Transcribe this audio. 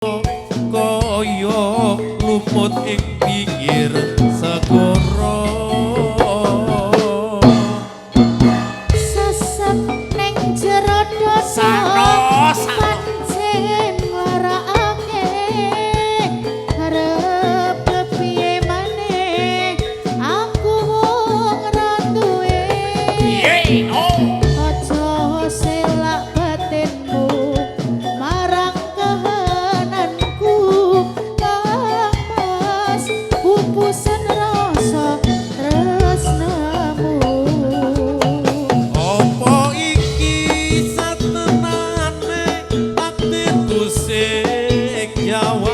Kaya lumut ing pinggir segara. Sesep neng jero dada. Sakno, sakno. Pancen nglarakake, arep kepiye maneh, aku wong ra duwe. Piye? Oh. Aja selak batinmu marang kahananku, Kang Mas, pupusen rasa tresnamu. Apa iki satenane takdirku sing jawah?